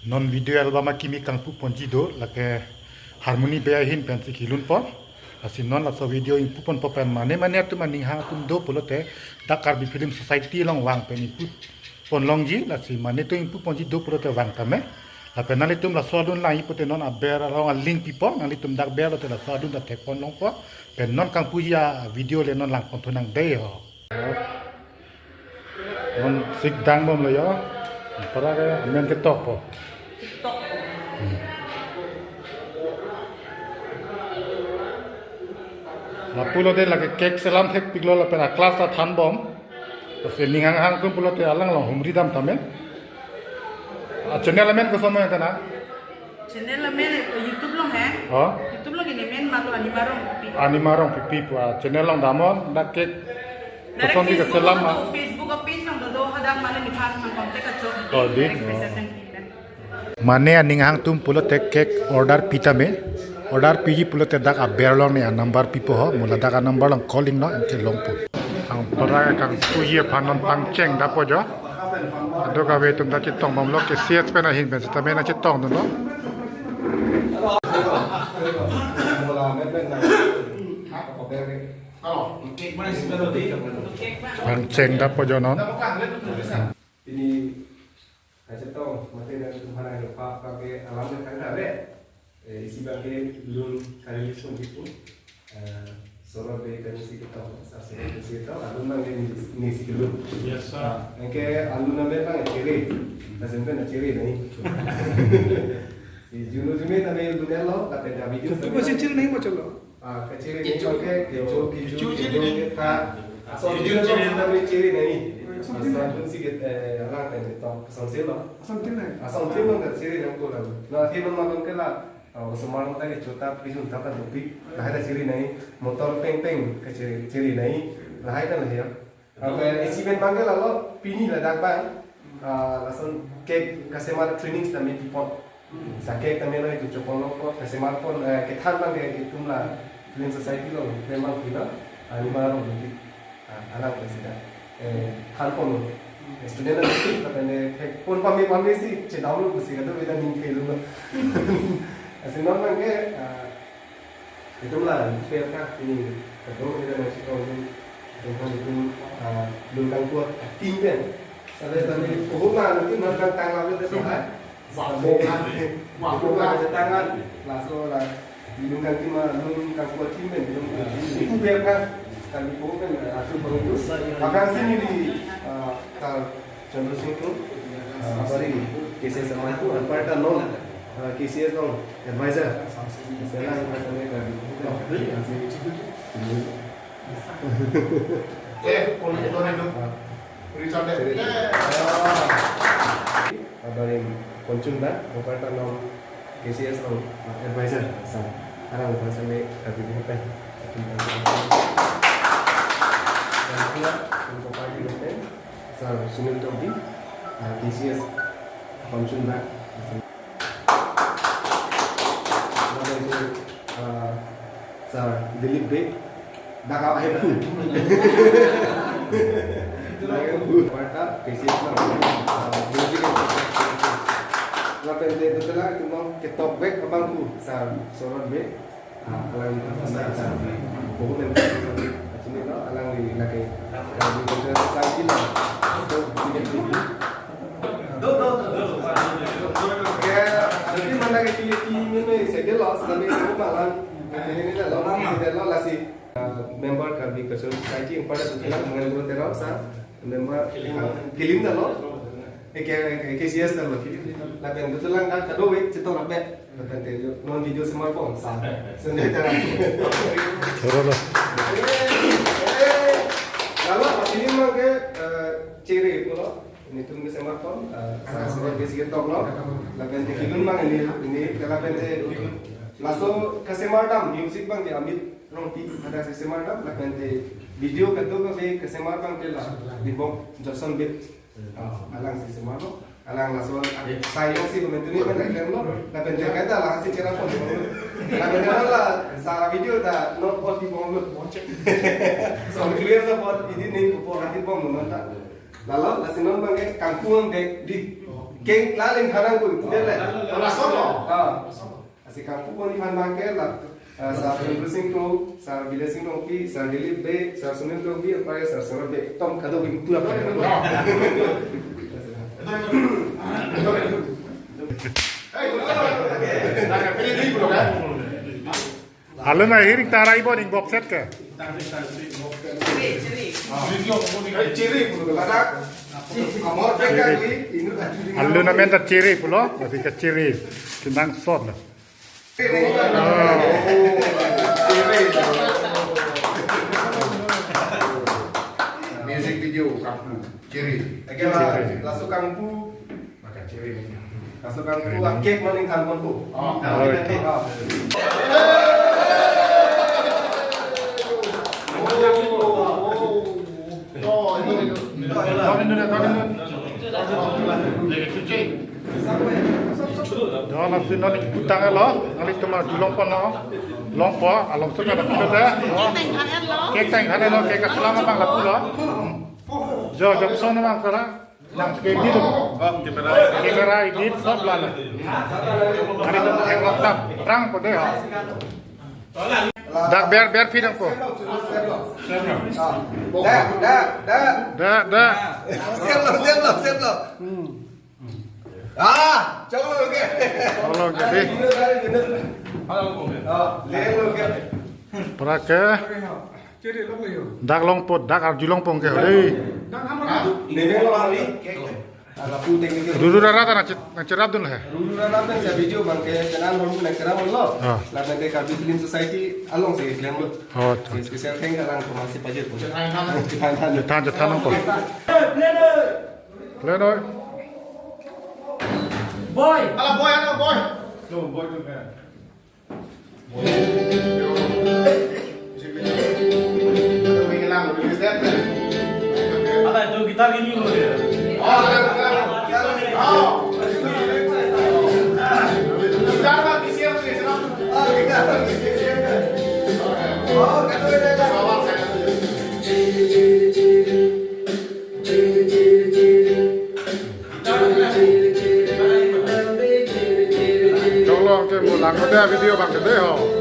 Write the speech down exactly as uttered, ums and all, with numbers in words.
Non video album akimi kangpu ponji do, lake harmony be ahin pensi kelun pon. Lasi non laso video ingpu ponpo pen mane mane atum aning hang atum do pulote dak Karbi Film Society along vang pen ingpu pon longji, lasi mane to ingpu ponji do pulote vang tame. Lapen nanglitum laso adun lang-ik pulote non aber along a-link pipo, nanglitum dak berlote laso adun ta thek pon longpo. Pen non kangpuji a-video le non lang pon thu nang dei ho. Non sik dang bomlo yo. Para ke amen ketok po. Hmm. Lapulote lake cake selam thekpiklo lapen a-class ta than bom. Lasi ning hang hang atum pulote alang along humri dam tame. A-channel amen koson ma tana? Channel amen, eh, YouTube along he. Oh? YouTube along ini men malu Anima Rongpi. Anima Rongpi pu a-channel along damnon, dak cake. Direct kosonsi Facebook keselam along ma? Do, Facebook a-page along do, do, hadak mane niphan nang contact kachok. Oh, di? Direct message nang kirim. Mane aning hang atum pulote cake order pi tame. Order piji pulote dak aber along ne a-number pipo ho, mo ladak a-number along call-iknon, anke longpo. Ang para kangpuji aphan non pangcheng dapo jo. Kadokave atum ta chetong bomlo, K C S pen ahin pen sitame nang chetong dunlo. Pangcheng dapo jo non. Pini kachetong mate nangtumphan ahin pap pap ke alam ke thangta re. Eh, isi abang ke lun kali lun pon kipu. Eh, Sorot Bey kaningje si ketong, sa Sorot Bey si ketong, alun abang ke ningje si kelun. Yes, sir. Ah, anke alun amen abang Chere. Lason pen Chere nai. Si Juno Jume tame lunelo, lapen a-video. Ipo si Chere nai mo cholo? Ah, kachere nai Kecho. Abang ke, kecho, kecho, kecho, kecho, chere nai. Ketha. Ason kecho chere nai. Chere nai. Ason chere nai. Ason si ke, eh, alang pen ketong. Ason selo. Ason chere nai. Ason chere nai kachere nangpo la. Na, the non malom ke la. Ah, osomar ta kecho ta, pijun ta ta dopik. Lahai ta chere nai. Motor peng peng kachere, chere nai. Lahai ta lahai ya. Lapen isi pen abang ke lalo pini ladak abang, ah, lason cake kasemar training tame pipon. Sa cake tame lo itum chopon lo po, kasemar pon, eh, kethan abang ke itum la Film Society along, memang pilo, ah, Anima Rongpi, ah, alang presida. Eh, than pon lo. Student na pipon, lapen, eh, pon pame pame si, chedam lo pusi kadokave ta ning thelo lo. Lasi non abang ke, ah, itum la, fair ka, ini, kadokave ta nangchetong, itum kan itum, ah, lun kangkur, ah, team pen. Sabe sabe, oh, ma, itum nang tang tang la, betul, ha? Wah, bukan. Wah, bukan. Itum kan tangan, laso la, lun kangkur ma, lun kangkur team pen, itum, ah, itum fair ka, kan itum pen, ah, asu pengurus. Bahkan sini di, ah, kal- Chandra Singh Kro, ah, sorry, K C S amaitu, anparta non, ah, K C S along advisor. Selang advisor ne kami. Eh, politik orang itu. Richard. Sorry. Eh. Ah, Barim Konchung da, anparta non K C S along, ah, advisor, sa. Arang advisor ne kami bukan. Dan pula, untuk pagi bukan. Sir Sunil Tokbi, ah, K C S Konchung da. Lapen ke, ah, Sir Dilip Bey, dak ahai pu. Dak ahai pu. Anparta, K C S na, ah, music and culture. Lapen ke, betul la, itum ketokvek abang pu, Sir Sorot Bey. Ah, alang di pasal sa. Bohong yang pasal. Asini to, alang di laki. Alang di pasal sa gila. Ya, jadi mana ke pilih tim ini, saya jelas, tapi itu malam. Ini lah, lo, ini lah, lo, lasi. Ah, member Karbi Cultural Society yang pada tu kilang, mengenai guru terang, sa. Member, ah, kilim ta lo. Eh, K-, K-, K C S ta lo. Lapen betul lang kan, kadokave chetong rapi. Lapen te jo, non video semar pon, sa. Sendiri terang. Choro lo. Eh, eh. Lalu, asini abang ke, eh, chere pulo. Netum kesemar pon, eh, sa, sa, besi ketok lo. Lapen te kelun abang ini, ini, lapen te laso kesemar dam, music abang ke Amit Rongpi, hadak kesemar dam, lapen te video kadokave kesemar abang ke la, Bibong Johnson Bey. Ah, alang si semar lo, alang laso, ah, saya si komentu ni kan kan lo, lapen te kaita alang si chera pon. Lapen te la, sa video ta, not all Bibong lo. So clear sa pon, ini ni kupo hati pon lo ta. Lalo, lasi non abang ke kangkung ke di. Keng laling harang pun, tidak le. Lason lo. Ah. Lasi kangpu pon iphan bangke la, ah, Sir Chandra Sing Kro, Sir Bilay Sing Rongpi, Sir Dilip Bey, Sir Sunil Tokbi, apar Sir Saurabh Bey, tom kado bing pura. Alun ahiring tarai bo ning box set ke. Chiri, chiri. Chiri, pura ladak. Amor peka Chiri. Wi, inut ajuri. Alun amen ta Chiri pulo, lasi ke Chiri. Kinang sot lo. Music video kangpu Chiri. Again, laso kangpu. Maka Chiri ni. Laso kangpu akek maning kan kontu. Oh. Oh. Jon asin non putang lo, nangli tuma julong pon lo. Longpo, along suka da kilo da. Kek teng han lo. Kek teng han lo, kek kaselam abang lapu lo. Jo, jo, son abang kara. Nang ke di tu. Oh, camera. Camera edit sob lala. Hari tu tengok tam, terang pun deh, ha. Dak ber, ber pidang po. Dak, dak, dak. Dak, dak. Siap lo, siap lo, siap lo. Ah, chok lo ke. Chok lo ke, deh. Ah, le lo ke. Prak ke. Dak longpo, dak arjulong pon ke, hei. Nebe lo hari. Ruru rara ta nang cherap dun he. Ruru rara ta sa video bangke kenan hon nang cherap lo. Ah. La bangke Karbi Film Society along si klem lo. Oh, special thank arang ko masi pajet po. Chethan than. Chethan than nang po. Play noi. Boy. Ala boy, ala boy. No, boy tu kan. Ala itu gitar ini loh ya. Chok lo ke mo lang ko dei video bang ke dei ho.